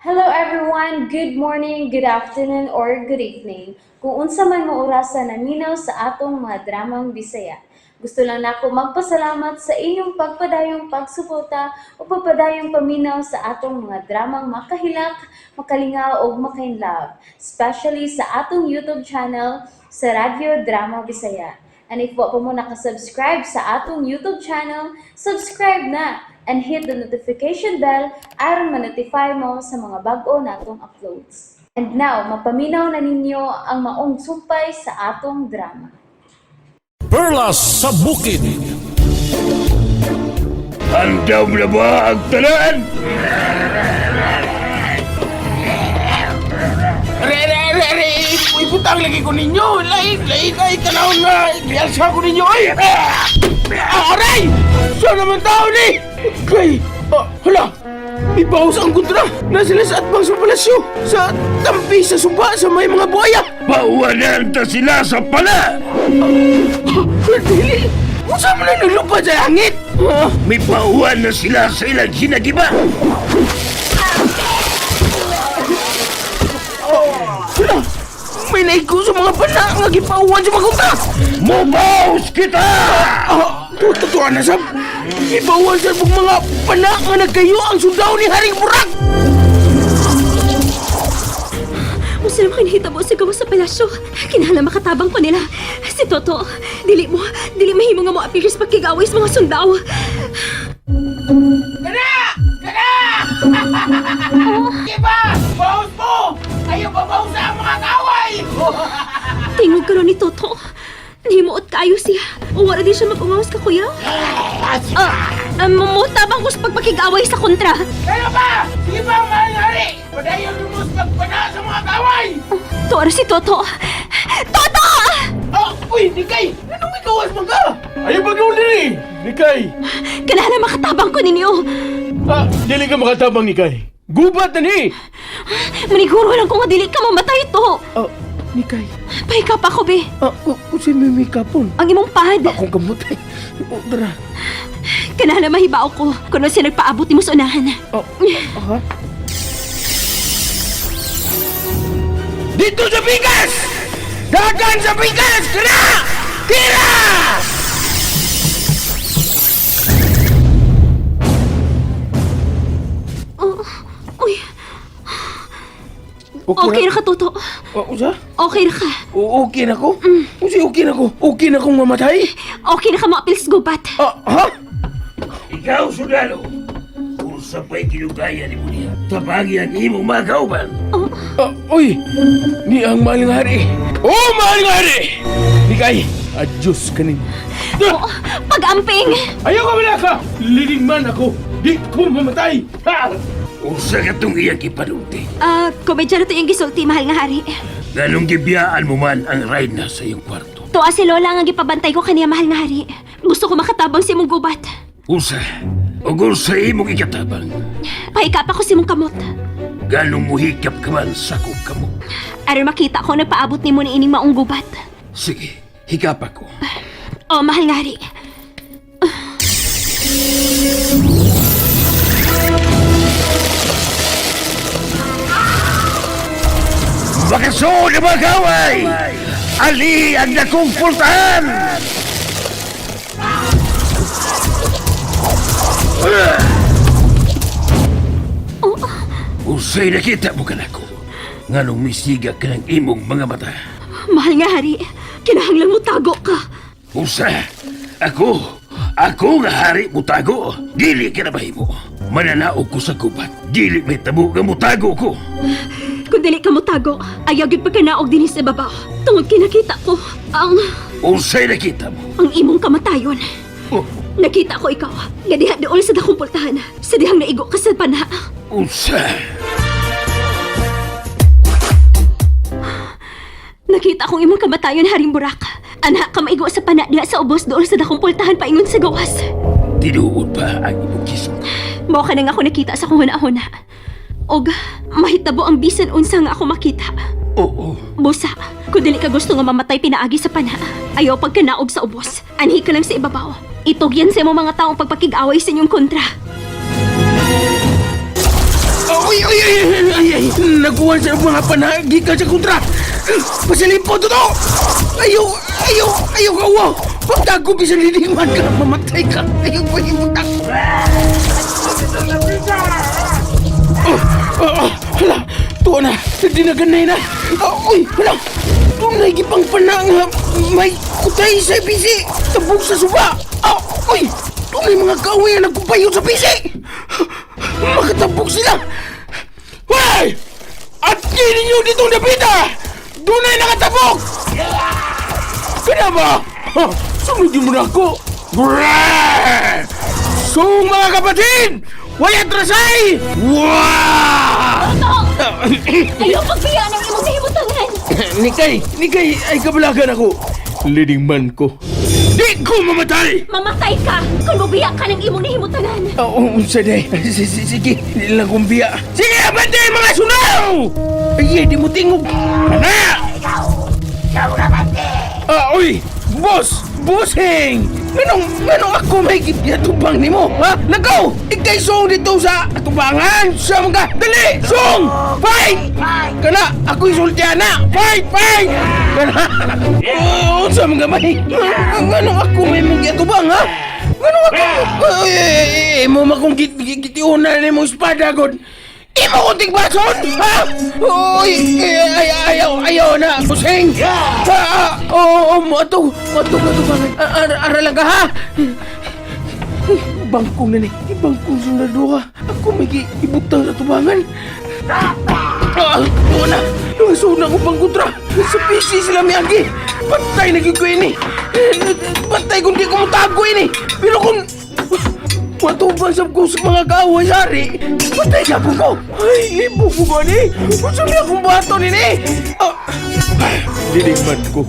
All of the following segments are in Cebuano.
Hello everyone! Good morning, good afternoon, or good evening. Kung unsa man mo orasa naminaw sa atong mga dramang Bisaya. Gusto lang nako magpasalamat sa inyong pagpadayong pagsuporta o pagpadayong paminaw sa atong mga dramang makahilak, makalingaw ug makainlove, especially sa atong YouTube channel sa Radyo Drama Bisaya. And if wa pa mo nakasubscribe sa atong YouTube channel, subscribe na and hit the notification bell aron ma-notify mo sa mga bag-o natong uploads. And now, mapaminaw na ninyo ang maong sumpay sa atong drama. Perlas sa Bukid. Handam na ba ang tanan? Are, are, are, are, ibutang lagi ko ninyo. Lain, lain, ay, tanaw na. Gialsa ko ninyo, ay. Ah, aray! Saan naman tao ni? Kay, ah, hala. Ibawas ang kontra. Na sila sa atbang sa palasyo. Sa tampi, sa suba, sa may mga buhaya. Bawanan ta sila sa pala! Dili. Unsa man na naglupad sa langit? Ah, May bauan na sila sa ilang hinagiba! Hala. May naigo sa mga bana nga gipauwan sa mga kontra. Mubaws kita! Ah, totoo na sab. Ibawan sa mga pana nga nagkayo ang sundao ni Haring Burak. Unsa naman kinahitabo sa gawas sa palasyo? Kinahanglan makatabang ko nila. Si Toto, dili mo, dili mahimo nga mo appear sa pagkigaway sa mga sundao. Kana! Kana! Diba? Bawas mo! Ayaw babaw sa mga kaway! Tingog karon ni Toto. Nimuot kaayo siya. O wala din siya mag-umawas ka, kuya. Ah, mo tabang ko sa pagpakigaway sa kontra. Kaya ba? Sige ba, mahal hari? Padayon mo sa pagpana sa mga kaway! Tuara si Toto. Toto! Ah, uy, Nikay! Anong ikawas man ka? Ayaw ba gawin din eh? Nikay! Kinahanglan makatabang ko ninyo. Ah, dili ka makatabang, Nikay. Gubat na ni! Maniguro lang ko nga dili ka mamatay to. Ah, Nikay. Pahikap ako, be. Ah, usi may mikapon. Ang imong pad. Akong kamutay. Oh, tara. Kinahanglan mahibaw ko kuno siya nagpaabot nimo sa unahan. Oh, aha. Dito sa bigas! Dagan sa bigas! Kira! Tira! Oh, uy, okay ra ka, Toto. Oh, usa? Okay ra ka. O, okay na ko? Usi, okay na ko. Okay na kong mamatay? Okay na ka maapil sa gubat. Ah, ha? Ikaw, sundalo! Kung sa pa'y kinugaya ni mo niya, tabagi ang imong mga kauban! Ah, uy! Ni ang mahal nga hari. Oh, mahal nga hari! Nikay, adios ka ninyo. Oh, pag-amping! Ayaw ka wala ka! Liling man ako! Di ko mamatay! Ha! Usa ka tong iyang ipanulti. Ah, komedya na to yung gisulti, mahal nga hari. Ganong gibiyaan mo man ang reyna sa iyong kwarto. Tuwa si Lola nga gipabantay ko kaniya, mahal nga hari. Gusto ko makatabang sa imong gubat. Usa, ug sa imong ikatabang. Pahikap ako sa imong kamot. Ganong muhikap ka man sa akong kamot. Aron makita ko nagpaabot nimo ni ining maong gubat. Sige, hikap ako. Oh, mahal nga hari. Makasuod ang mga kaway! Ali ang dakong pultahan! Oh, Usay nakita mo kanako. Nganong misiga ka ng imong mga mata. mahal nga hari. Kinahanglan mo tago ka. Usa, ako, ako nga hari mutago. Dili ka na mahimo. Mananaog ko sa gubat. Dili may tabo nga mutago ko. Kung dili ka mo tago, ayaw gyud pagkanaog dinhi sa ibabaw. Tungod kinakita ko ang Usay nakita mo. ang imong kamatayon. Oh, Nakita ko ikaw, nga diha dool sa dakong pultahan, sa dihang naigo ka sa pana. usa. Nakita kong imong kamatayon, Haring Burak. Anak ka maigo sa pana diha sa ubos dool sa dakong pultahan paingon sa gawas. Tinuod ba ang imong kisong? Mao ka na nga ako nakita sa akong huna-huna. Og mahitabo ang bisan unsa nga ako makita. Oo. Busa, kung dili ka gusto nga mamatay pinaagi sa pana, ayaw pagkanaog sa ubos. Anhi ka lang sa ibabaw. Itugyan sa imong mga taong pagpakig-away sa inyong kontra. Uy, uy, uy! Nagkuhan sa mga panagikan sa kontra! Pasalipod to! Ayaw! Ayaw! Ayaw ka! Wow! Pagtago bisan lilingan ka! Mamatay ka! Ayaw pa ibutang! Oh, oh, oh, hala! Tuwa na! Dinaganay na! Oh, uy! Hala! Tunay gipang pana nga may kutay sa bisi! Tabog sa suba! Oh, uy! Tunay mga kaaway nga nagkupayo sa bisi! Makatabog sila! Hoy! At ninyo dito napita! Dunay nakatabok! Kana ba? Ha, sunod mo na ako! Brrrr! So mga kapatid! Wala trasay! Wah! Toto! Ayaw pagbiya ng imong nahimutangan! Nikay! Nikay! Ay kabalagan ako! Leading man ko. Di ko mamatay! Mamatay ka kung mubiya ka ng imong nahimutangan! Oo, unsa day. Sige, di lang kong biya. Sige, abante mga sunaw! Ay, di mo tingog. Ana! Ah, uy! Boss! Bossing! Nganong ako may gitubang nimo? Ha? Nagaw! Ikay song dito sa atubangan! Sa mga... Dali! Song! Fight! Kana! Ako isultihan na! Fight! Fight! Kana! Oo, sa mga may... Nganong ako may mong atubang, ha? Nganong ako... Ay, ay, ay, ay, mo makong gitiunan ni mong espada, god! Imo kong tigbason! Ha? Uy! Ay, ay, ayaw, ayaw na! Bossing! Ah, ah, oo, oo, mo ato, ato, ato, ara, ara lang ka, ha? Bangkong na ni, bangkong sundalo ka. Ako may ibutang sa tubangan. Ah, tuwa na. Nangasunan ko pang kontra. Sa PC sila miyagi. Patay na gyud ko ini. Patay kung di ko mutago ini. Pero kung matubang sa ko sa mga kaaway sari, patay na po ko. Ay, libo ko ba ni? Unsa may akong bato nini? Ah, Didingman ko.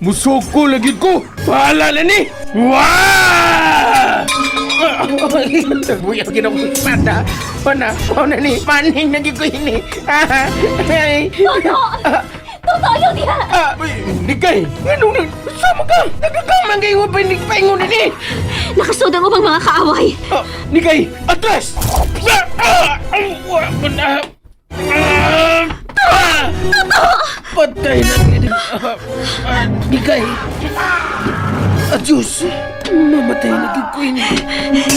Musuko lagi ko. Bahala na ni. Wah! Nagbuya gina ko espada. Pana, pana ni, paning na gyud ko ini. Ah, ay. Toto! Toto, ayaw diha! Ah, uy, Nikay, nganong nag... Sama ka! Nagkakamang kayo pa hindi paingon ni! Nakasud ang ubang mga kaaway! Ah, Nikay, atras! Ah! Ah! Ay, wa ko na. Ah! Ah! Patay na ah, ah, Nikay! Adios! Mamatay na gyud ko ini.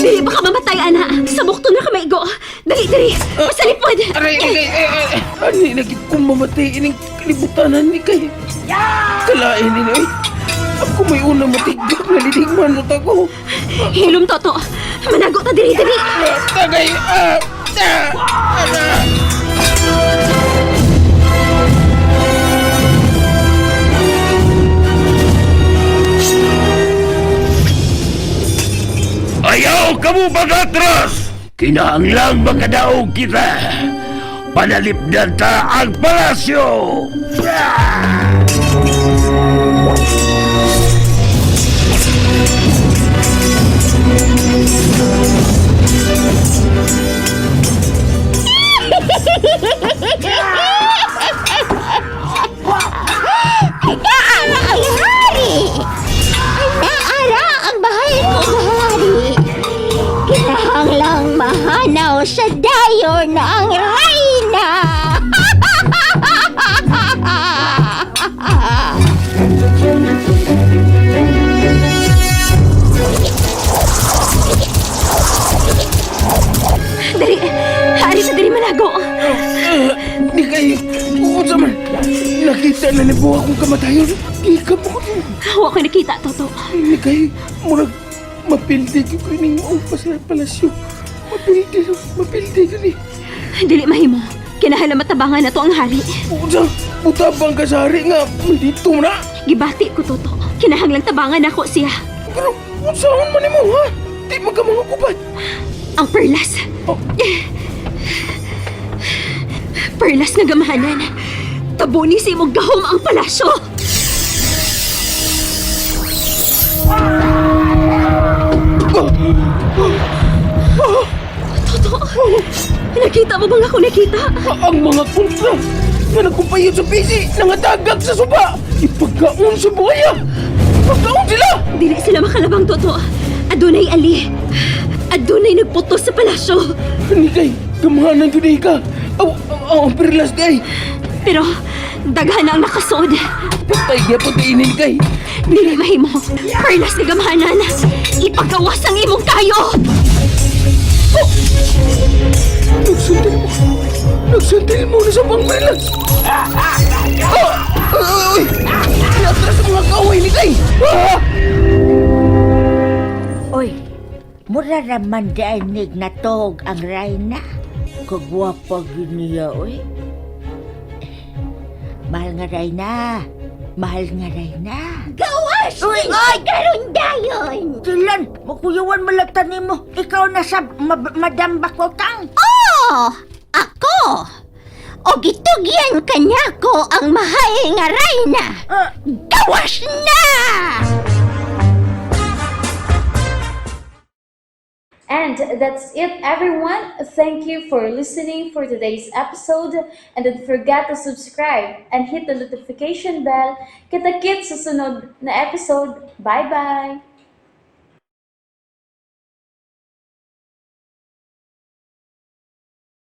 Dili ba ka mamatay, ana? Sa bukto na ka maigo! Dali, dali! Pasalipod! Aray, Nikay! Eh, eh, eh. Ani na gyud ko mamatay ining kalibutanan, Nikay. Kalain nini, eh. Ako may una matigap na lidigman mo ko. Hilom, Toto! Manago ta diri, dali! Tagay! Ah! Ah! Ah! Ayaw ka mo pag-atras! Kinahanglang makadaog kita! Panalipdan ta ang palasyo! Ay, hari! Naara ang bahay kong hari! Kinahanglang mahanaw sa dayon ang reyna! Dali! Hari sa diri manago! Nikay, unsa man? Nakita na ni Buwa akong kamatayon. Gikap ko ni. Wa ko nakita, Toto. Nikay, murag mapildi gyud ko ining maugpa sa palasyo. Mapildi, mapildi gyud ni. Dili mahimo. Kinahanglan matabangan na to ang hari. Unsa, butabang ka sa hari nga, dito na. Gibati ko, Toto. Kinahanglang tabangan nako siya. Pero, unsaon man nimo, ha? Di man ka mga kubat. Ang perlas. Oh. Perlas nga gamahanan. Tabuni sa imong gahom ang palasyo. Toto, nakita mo bang ako nakita? Ang mga kontra nga nagkumpayo sa bisi, nangatagag sa suba. Ipagkaon sa buhaya. Pagkaon sila! Dili sila makalabang, Toto. Adunay ali. Adunay nagputos sa palasyo. Nikay, gamahanan ko ka. Aw, Oh, ang perlas day. Pero daghan na ang nakasuod. Patay gyapon kay inin kay. Dili mahimo. Perlas nga gamhanan. Ipagawas ang imong kayo. Nagsuntil mo. Nagsuntil mo na sa pangperlas. Ah! Uy, uy, uy! Atras ang mga kaway ni kay. Ah! Oy, mura raman dainig na tog ang Rayna. Kagwapa gyud niya, oy. Mahal nga Rayna. Mahal nga Rayna. Gawas! Uy! Oy, karon dayon! Dilan, makuyawan malata nimo. Ikaw na sa Madam Bakotang. Oh, ako! O gitugyan kanyako ang mahal nga Rayna! Ah. Gawas na! And that's it, everyone. Thank you for listening for today's episode. And don't forget to subscribe and hit the notification bell. Kita-kits sa sunod na episode. Bye-bye!